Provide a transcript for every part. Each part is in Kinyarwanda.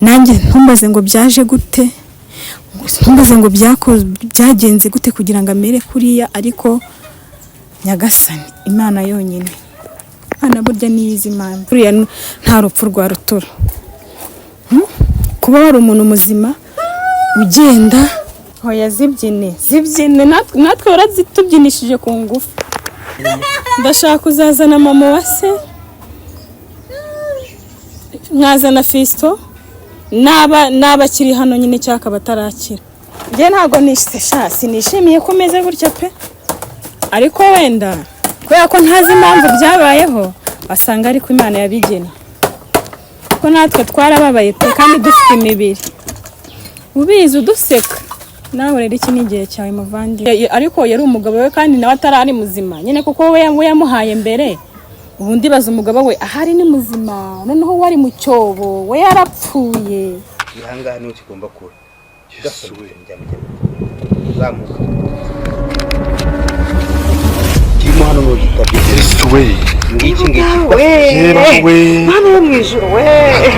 Nanjye ntumbaze ngo byaje gute, ntumbaze ngo byagenze gute kugira ngo amere kuriya, ariko Nyagasani Imana yonyine, Imana burya niyo izi impamvu. Buriya nta rupfu rwa rutura. Kuba wari umuntu muzima ugenda, hoya zibyine zibyine, natwe warazitubyinishije ku ngufu. Ndashaka kuzazana mama wa se, nkazana Fisito, naba akiri hano nyine cyangwa akaba atarakira. Njye ntabwo sha sinishimiye ko meze gutya pe, ariko wenda kubera ko ntazi impamvu byabayeho, wasanga ariko Imana yabigena, kuko natwe twarababaye pe, kandi dufite imibiri ubizi uduseka. Nawe rero iki ni igihe cyawe muvandimwe. Ariko yari umugabo we kandi nawe atarari muzima nyine, kuko we yamuhaye mbere. Ubundi baza umugabo we ahari ni muzima, noneho wari mu cyobo we yarapfuye. Ihangaha niho kigomba kuba. Uzamuka kirimo hano n'ugitabye. Yesu we! Ngiki ngiki. Yera we! Mana yo mu ijuru we,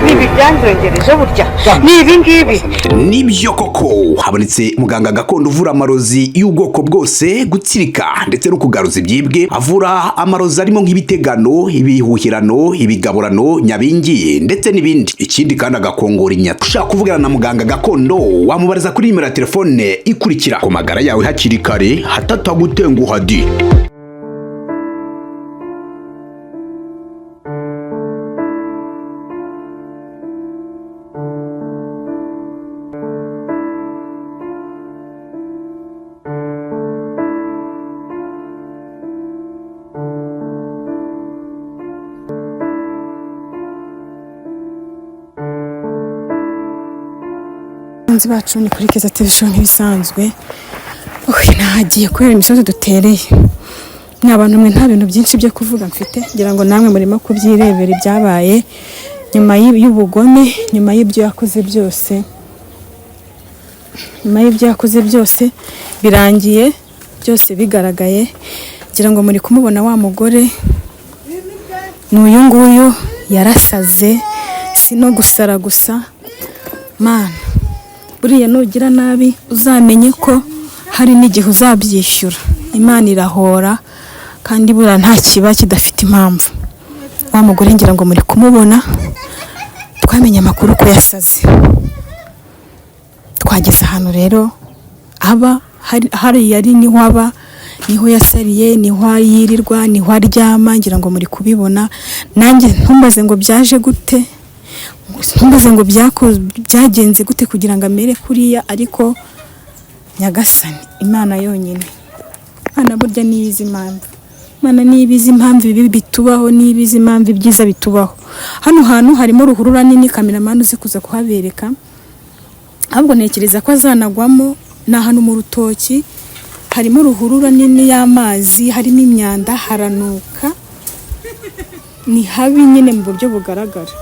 ni ibi byanzongereje burya, ni ibi ngibi. Nibyo koko, habonetse muganga gakondo uvura amarozi y'ubwoko bwose, gutsirika ndetse no kugaruza ibyibwe. Avura amarozi arimo nk'ibitegano, ibihuhirano, ibigaburano, nyabingi ndetse n'ibindi. Ikindi kandi agakongora inyata. Ushaka kuvugana na muganga gakondo wamubariza kuri nimero ya telefone ikurikira. Ku magara yawe hakiri kare hatatagutenguha di. Abakunzi bacu, ni kuri Keza TV Show nk'ibisanzwe. Uy, nahagiye kubera imisozi dutereye. Ni abantu mwe, nta bintu byinshi byo kuvuga mfite, ngira ngo namwe murimo kubyirebera ibyabaye nyuma y'ubugome, nyuma y'ibyo yakoze byose, nyuma y'ibyo yakoze byose birangiye byose bigaragaye. Ngira ngo muri kumubona wa mugore ni uyu nguyu, yarasaze, si no gusara gusa. Mana, buriya nugira nabi uzamenye ko hari n'igihe uzabyishyura. Imana irahora kandi buriya nta kiba kidafite impamvu. Wa mugore ngira ngo muri kumubona, twamenye amakuru ko yasaze. Twageze ahantu rero aba hariya ari niho aba, niho yasariye, niho yirirwa, niho aryama. Ngira ngo muri kubibona. Nanjye ntumbaze ngo byaje gute, ntumbaze ngo byagenze gute kugira ngo amere kuriya, ariko Nyagasani Imana yonyine, Imana burya niyo izi impamvu. Imana niyo izi impamvu ibibi bitubaho, niyo izi impamvu ibyiza bitubaho. Hano hantu harimo ruhurura nini, kameramani uzi kuza kuhabereka, ahubwo ntekereza ko azanagwamo. Ni ahantu mu rutoki, harimo ruhurura nini y'amazi, harimo imyanda, haranuka, ni habi nyine mu buryo bugaragara.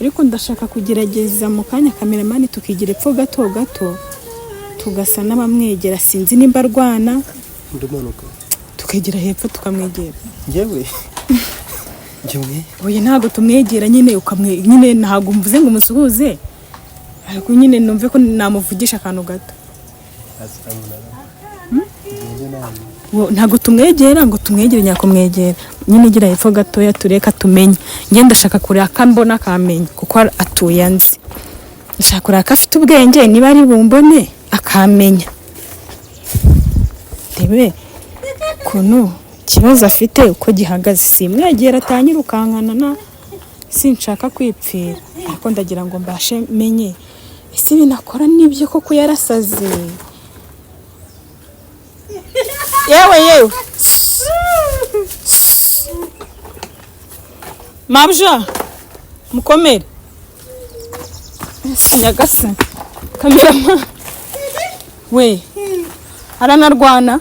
Ariko ndashaka kugerageza mu kanya kameramani tukigira epfo gato gato, tugasa n'abamwegera, sinzi nimba arwana. Ndumanuka. Tukegera hepfo tukamwegera. Njyewe njyewe? Oya, ntabwo tumwegera nyine, nyine ntabwo mvuze ngo umusuhuze, ariko nyine numve ko namuvugisha akantu gato. Ntabwo tumwegera ngo tumwegere nyakumwegera nyine, gira hepfo gatoya tureka tumenye. Njye ndashaka kureba ko ambona akamenya, kuko atuye anzi. Ndashaka kureba ko afite ubwenge, niba ari bumbone akamenya, ndebe ukuntu ikibazo afite uko gihagaze. Simwegera atanyirukankana, na sinshaka kwipfira, ariko ndagira ngo mbashe menye ese ibintu akora nibyo koko yarasaze. Yewe yewe, mabja mukomere. Ese Nyagasani, kamerama we, aranarwana.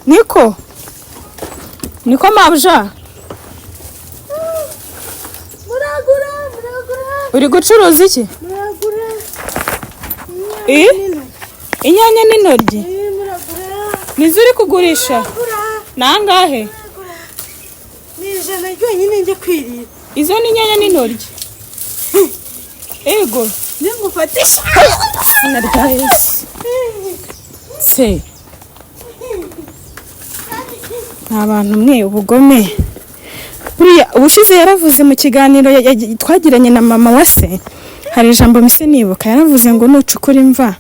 Niko niko mabja. Muragura, muragura. Uri gucuruza iki? Muragura. Inyanya n'intoryi. Muragura. Nizo uri kugurisha? Ni angahe? Ni 100 ryonyine njye kwirira. Izo ni inyanya n'intoryi. Ego ngufatisha izina rya Yesu se. Ni abantu mwe ubugome. Buriya ubushize yaravuze mu kiganiro twagiranye na mama wa se, hari ijambo mise nibuka yaravuze ngo nucukura imva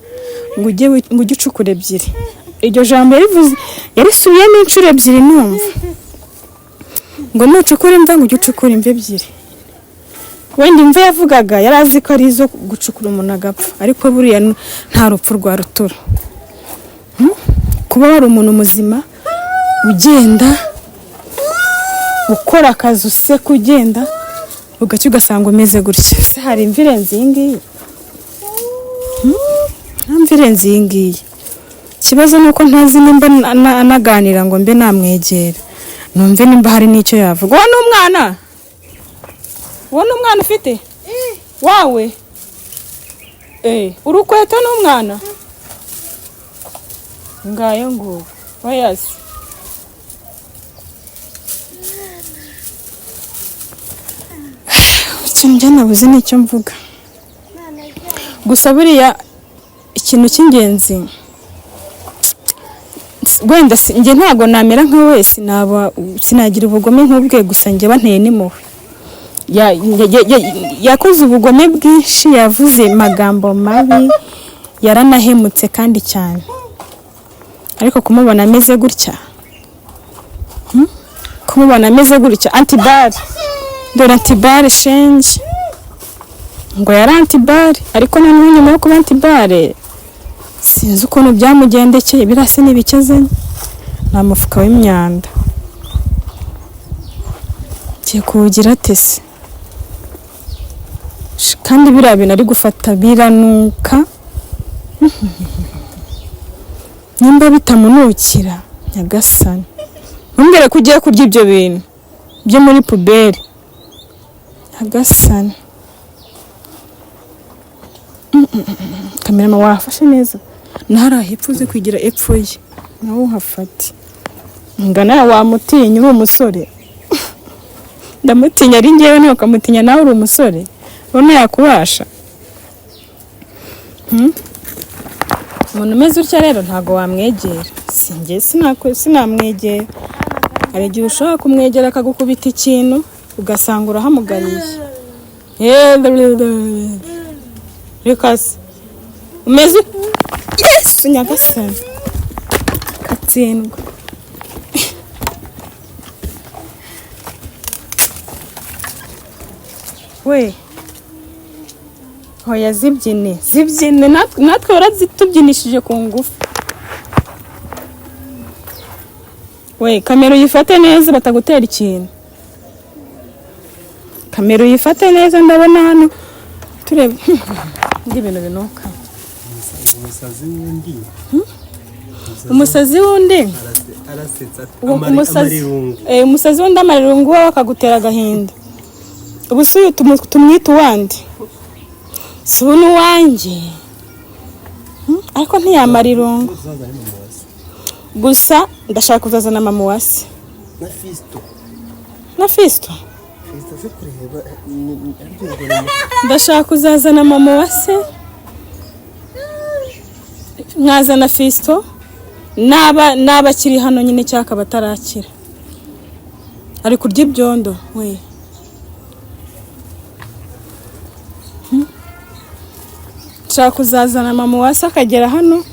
ngo ujye ngo ujye ucukura ebyiri. Iryo jambo yarivuze yarisubiyemo inshuro ebyiri numva ngo nucukura imva ngo ujye ucukura imva ebyiri. Wenda imva yavugaga yari azi ko ari izo gucukura umuntu agapfa, ariko buriya nta rupfu rwa rutura. Kuba wari umuntu muzima ugenda ukora akazi useka ugenda ugacya ugasanga umeze gutya. Ese hari imva irenze iyi ngiyi? Nta mva irenze iyi ngiyi. Ikibazo ni uko ntazi nimba anaganira ngo mbe namwegera numve nimba hari n'icyo yavuga. Uwo ni umwana, uwo ni umwana ufite wawe? Urukweto ni umwana ngayo nguwo wayazi. Ikintu njye nabuze nicyo mvuga gusa, buriya ikintu cy'ingenzi wenda njye ntabwo namera nka we, sinaba sinagira ubugome nk'ubwe, gusa njye banteye n'impuhwe. Yakoze ubugome bwinshi, yavuze amagambo mabi, yaranahemutse kandi cyane, ariko kumubona ameze gutya, kumubona ameze gutya antibare, dore antibare shenge ngo yari antibare, ariko noneho nyuma yo kuba antibare sinzi ukuntu byamugendekeye, birasa n'ibikeze ni umufuka w'imyanda. Ngiye kuwugira ate se? Kandi biriya bintu ari gufata biranuka, nimba bitamunukira nyagasani ntumbwire ko ugiye kurya ibyo bintu byo muri puberi nyagasani. Kamerama wafashe neza ntari hepfo uze kwigira epfo ye nawe uhafate. Ngana wamutinya uri umusore, ndamutinya ari njyewe nawe ukamutinya nawe uri umusore, ubona yakubasha. Umuntu umeze utya rero ntago wamwegera, sinjye sinamwegera. Hari igihe ushobora kumwegera akagukubita ikintu ugasanga urahamugariye. Reka se umeze Yesu nyagasani katsindwa. We hoya zibyine zibyine, natwe warazitubyinishije ku ngufu. We kamera uyifate neza batagutera ikintu. Kamera uyifate neza, ndabona hano tureba ndi ibintu binuka. Umusazi wundi, Umusazi wundi arasetsa umusazi amarirungu. Umusazi wundi amarirungu wawe akagutera agahinda. Ubu si uyu tumwita uwandi, si ubu ni uwanjye. Ariko ntiyamara irungu. Uzazane mama wase Gusa ndashaka kuzazana mama wase na Fisto. Na Fisto Fisto aze kureba aryoherwa na ndashaka kuzazana mama wase, nkazana Fisto naba akiri hano nyine cyangwa akaba atarakira. Ari kurya ibyondo we. Nshaka kuzazana mama wase akagera hano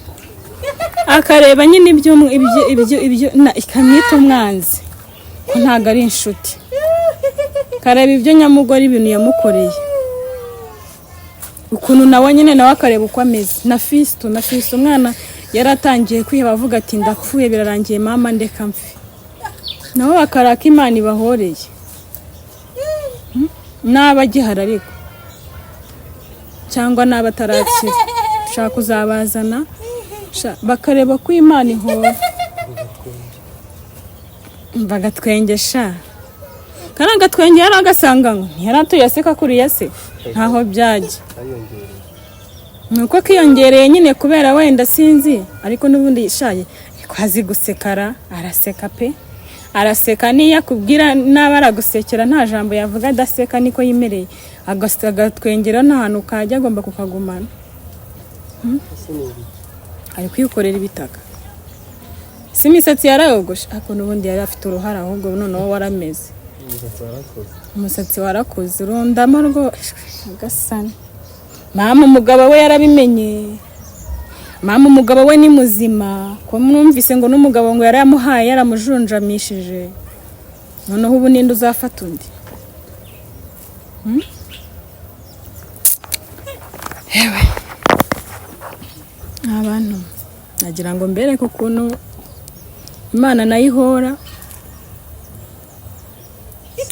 akareba nyine ibyo ibyo ibyo ibyo ikamwita umwanzi ko ntabwo ari inshuti, akareba ibyo nyamugore ibintu yamukoreye ukuntu nawe nyine nawe akareba uko ameze. Na Fisto, na Fisto umwana yaratangiye kwiheba avuga ati ndapfuye birarangiye mama ndeka mfe, nabo bakaraka Imana ibahoreye. Naba agihari ariko cyangwa naba atarakira, nshaka kuzabazana bakareba ko Imana ihora bagatwengesha. Kandi agatwenge yari agasanga ngo ntiyaratuye aseka kuriya se ntaho byajya, nuko kiyongereye nyine kubera wenda sinzi, ariko n'ubundi yishaye ko azi gusekara, araseka pe. Araseka, niyo akubwira naba aragusekera nta jambo yavuga adaseka, niko yimereye. Agatwengera nta hantu kajya, agomba kukagumana. Ese ni ibiki? Ari kwikorera ibitaka, si imisatsi yarayogoshe, ariko n'ubundi yari afite uruhara, ahubwo noneho warameze. Umusatsi warakoze. Umusatsi warakuze urundamo rwose agasana. Mama, umugabo we yarabimenye. Mama, umugabo we ni muzima, ko mwumvise ngo n'umugabo ngo yaramuhaye, yaramujunjamishije. Noneho ubu ninde uzafata undi? Yewe, abantu, nagira ngo mbereke ukuntu Imana nayo ihora,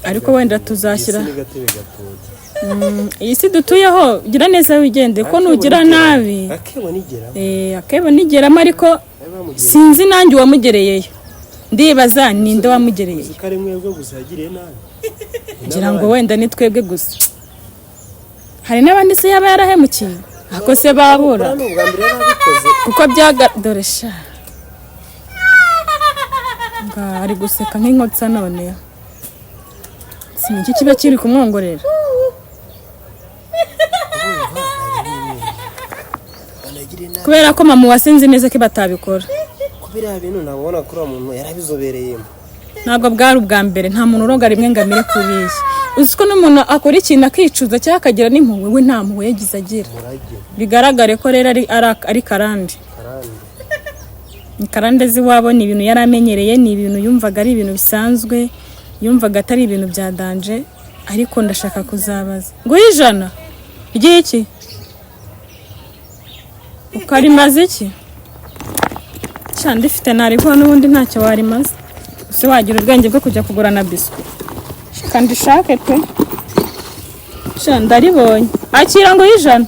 ariko wenda tuzashyira Isi ni gatebe gatoki. Iyi si dutuyeho, gira neza wigende, ko nugira nabi Akebo nigera. Akebo nigeramo, ariko sinzi nanjye uwamugereyeyo. Ndibaza ninde wamugereyeyo. Ko ari mwebwe gusa yagiriye nabi? Ngira ngo wenda ni twebwe gusa, hari n'abandi se yaba yarahemukiye, ako se babura? Ni ubwa mbere yari abikoze. Kuko byaga, dore sha nga ari guseka nk'inkotsa. Noneho si iki kiba kiri kumwongorera? Banagiriye nabi. Kubera ko mama wasinzi neza ko batabikora. Ko biriya bintu ntabwo ubona ko uriya muntu yarabizobereyemo. Ntabwo bwari ubwa mbere. Nta muntu uroga rimwe ngo amere kuriya. Uzi ko n'umuntu akora ikintu akicuza cyangwa akagira n'impuhwe, we nta mpuhwe yagize agira. Umurage. Bigaragare ko rero ari karande. Karande. Ni karande z'iwabo, ni ibintu yari amenyereye, ni ibintu yumvaga ari ibintu bisanzwe, yumvaga atari ibintu bya danger. Ariko ndashaka kuzabaza ngo 100 ry'iki ukarimaze iki? Sha, ndifite nariguha, n'ubundi ntacyo warimaze. Ese wagira ubwenge bwo kujya kugura na biswi? Shaka ndishake pe. Sha, ndaribonye, akira ngo 100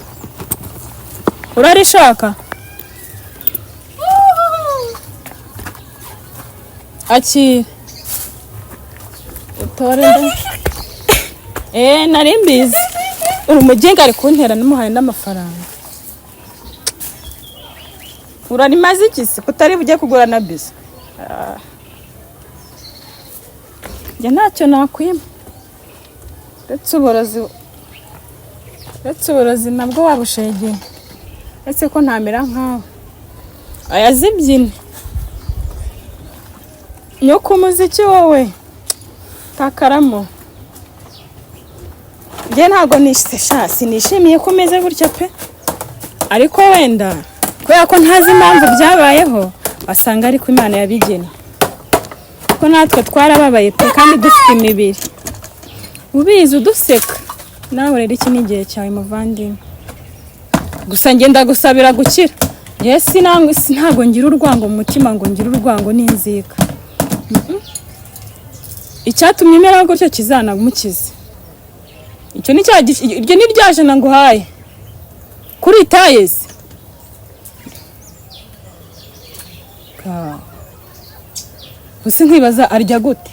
urarishaka, akira utore nda. Nari mbizi uri umugenga, ari kuntera n'umuhaye n'amafaranga. Urarimaze iki se kutari bujye kugura na biswi? Ah. Njye ntacyo nakwima, uretse uburozi nabwo wabushegeye, uretse ko ntamera nkawe. Aya zibyine nyoko umuziki wowe takaramo. Njye ntabwo nishse sha, sinishimiye ko umeze gutya pe, ariko wenda kubera ko ntazi impamvu byabayeho, wasanga ariko Imana yabigena, ko natwe twarababaye pe, kandi dufite imibiri ubizi uduseka. Nawe rero iki ni igihe cyawe muvandimwe. Gusa ngenda gusabira gukira. Njye ntabwo ngira urwango mu mutima, ngo ngire urwango n'inzika. Icyatumye umera gutyo kizanamukize. Icyo ni cya iryo ni rya jana nguhaye kuri tayezi. Gusa nkibaza arya gute?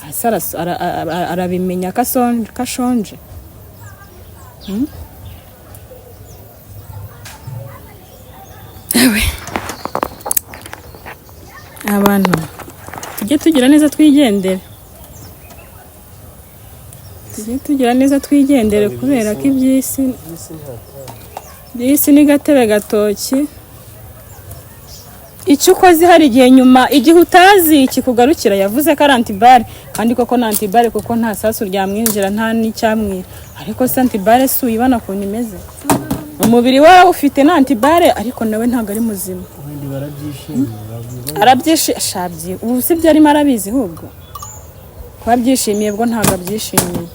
Ese arabimenya ko ashonje? Ewe. Abantu tujye tugira neza twigendere, tujye tugira neza twigendere, kubera ko iby'isi Isi ntatanga. Iby'isi ni gatebe gatoki. Icyo ukoze hari igihe nyuma, igihe utazi, kikugarukira. Yavuze ko ari anti-balles, kandi koko ni anti-balles, kuko nta sasu ryamwinjira, nta n'icyamwira. Ariko se anti-balles si uyibona ukuntu imeze? Umubiri we ufite na anti-balles, ariko nawe ntabwo ari muzima. Ubundi barabyishimiye, bavuga. Arabyishabye ubu si byo arimo, arabizi. Ahubwo kuba abyishimiye bwo ntabwo abyishimiye,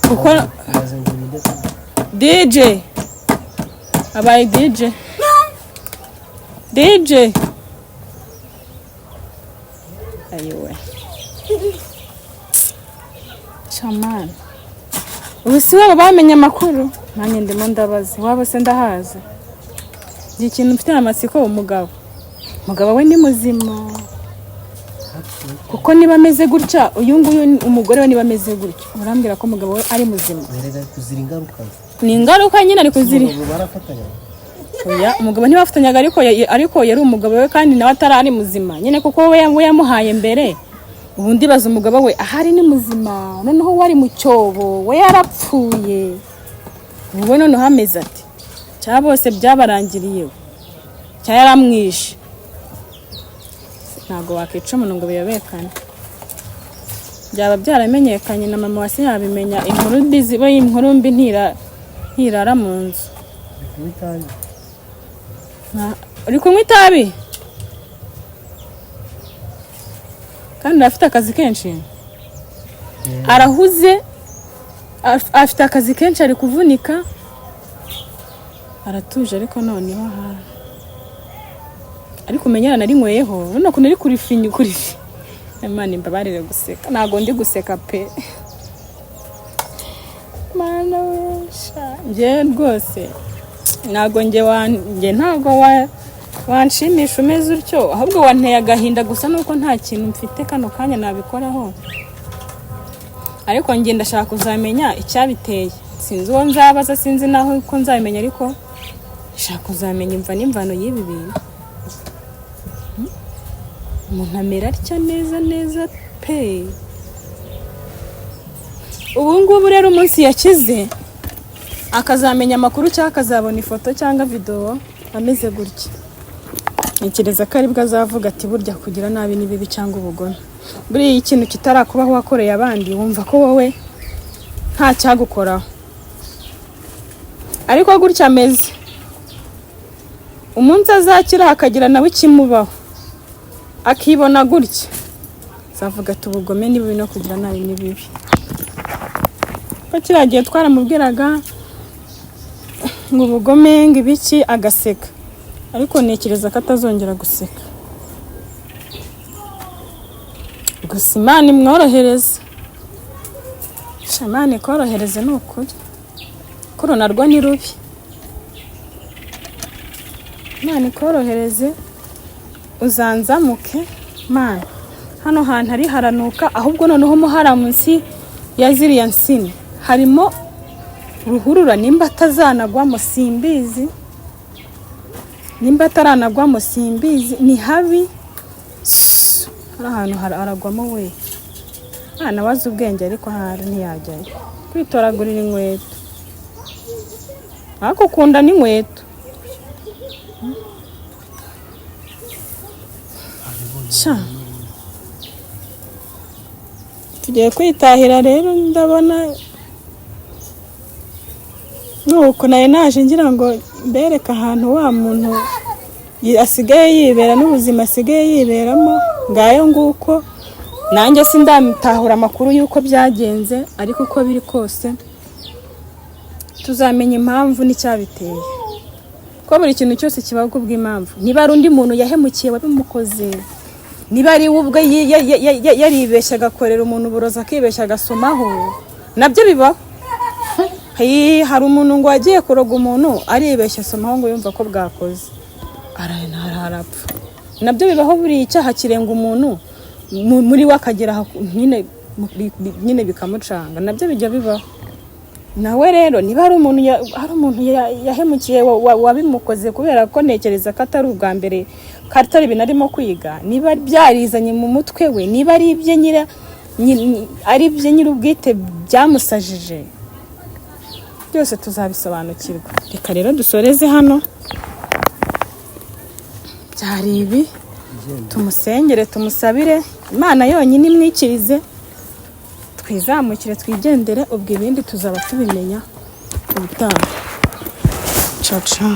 kuko Maze ngo ninde? DJ abaye DJ DJ. Ayiwe shamani, ubu si wabo bamenye amakuru, nanjye ndimo ndabaza iwabo se ndahazi. Igihe ikintu mfite amatsiko, umugabo we ni muzima? Kuko niba ameze gutya uyu nguyu, umugore we niba ameze gutya, urambwira ko umugabo we ari muzima? Erega kuzira ingaruka. Ni ingaruka nyine ari kuziri. Ubu barafatanya? Oya, umugabo ntibafatanyaga, ariko yari umugabo we, kandi nawe atari ari muzima nyine, kuko we yamuhaye mbere. Ubundi baza umugabo we ahari ni muzima, noneho wari mu cyobo we yarapfuye. Ubu noneho ameze ati cya bose byabarangiriye, cya yaramwishe. Ntabwo wakica umuntu ngo biyobekane, byaba byaramenyekanye na mama wa se yabimenya. Inkuru mbi ziba, inkuru mbi ntirara mu nzu. Kunywa itabi. Uri kunywa itabi kandi afite akazi kenshi, arahuze, afite akazi kenshi, ari kuvunika, aratuje. Ariko noneho aha ariko umenya yaranaриnyweyeho, urabona ukuntu ari kurifinya kurifi. Imana imbabarire guseka, ntabwo ndi guseka pe. Mana we sha, njye rwose ntabwo njye njye ntabwo wanshimisha umeze utyo, ahubwo wanteye agahinda gusa nuko nta kintu mfite kano kanya nabikoraho. Ariko njye ndashaka kuzamenya icyabiteye, sinzi uwo nzabaza, sinzi naho ko nzabimenya, ariko ndashaka kuzamenya imva n'imvano y'ibi bintu. Umuntu amera atya neza neza pe. Ubu ngubu rero umunsi yakize akazamenya amakuru cyangwa akazabona ifoto cyangwa videwo ameze gutya, ntekereza ko aribwo azavuga ati burya kugira nabi ni bibi cyangwa ubugome. Buriya ikintu kitarakubaho wakoreye abandi wumva ko wowe nta cyagukoraho, ariko gutya ameze, umunsi azakira hakagira nawe ikimubaho akibona gutya, azavuga ati ubugome ni bubi no kugira nabi ni bibi. Ko kiriya gihe twaramubwiraga ngo ubugome ngo ibiki agaseka, ariko ntekereza ko atazongera guseka. Gusa Imana imworohereze, Sha, Imana ikorohereze ni ukuri, kuko narwo ni rubi. Imana ikorohereze uzanzamuke. Mana, hano hantu hari haranuka, ahubwo noneho mo hariya munsi ya ziriya nsina harimo ruhurura, nimba atazanagwamo simbizi, nimba ataranagwamo simbizi, ni habi. Sss, hari ahantu aragwamo we. Mwana wazi ubwenge ariko ahari ntiyajyayo kwitoragurira inkweto, ariko ukunda n'inkweto. Sha, tugiye kwitahira rero, ndabona nuko nari naje ngira ngo mbereke ahantu wa muntu asigaye yibera n'ubuzima asigaye yiberamo. Ngayo nguko, nanjye sindatahura amakuru y'uko byagenze, ariko uko biri kose tuzamenya impamvu n'icyabiteye, ko buri kintu cyose kibaho kubw'impamvu. Niba ari undi muntu yahemukiye wabimukoze, niba ari we ubwe yaribeshye agakorera umuntu uburozi, akibeshya agasomaho, nabyo bibaho. Hey, hari umuntu ngo wagiye kuroga umuntu aribeshya asomaho ngo yumva ko bwakoze, arapfa. Nabyo bibaho, buriya icyaha kirenga umuntu muri we akagera aho nyine bikamucanga, nabyo bijya bibaho. Nawe rero niba hari umuntu hari umuntu yahemukiye wabimukoze, kubera ko ntekereza ko atari ubwa mbere, ko atari ibintu arimo kwiga, niba byarizanye mu mutwe we, niba ari ibye ari ibye nyir'ubwite byamusajije, byose tuzabisobanukirwa. Reka rero dusoreze hano, byari ibi. Tumusengere, tumusabire Imana yonyine imwikirize, twizamukire twigendere, ubwo ibindi tuzaba tubimenya ubutaha. Ciao ciao.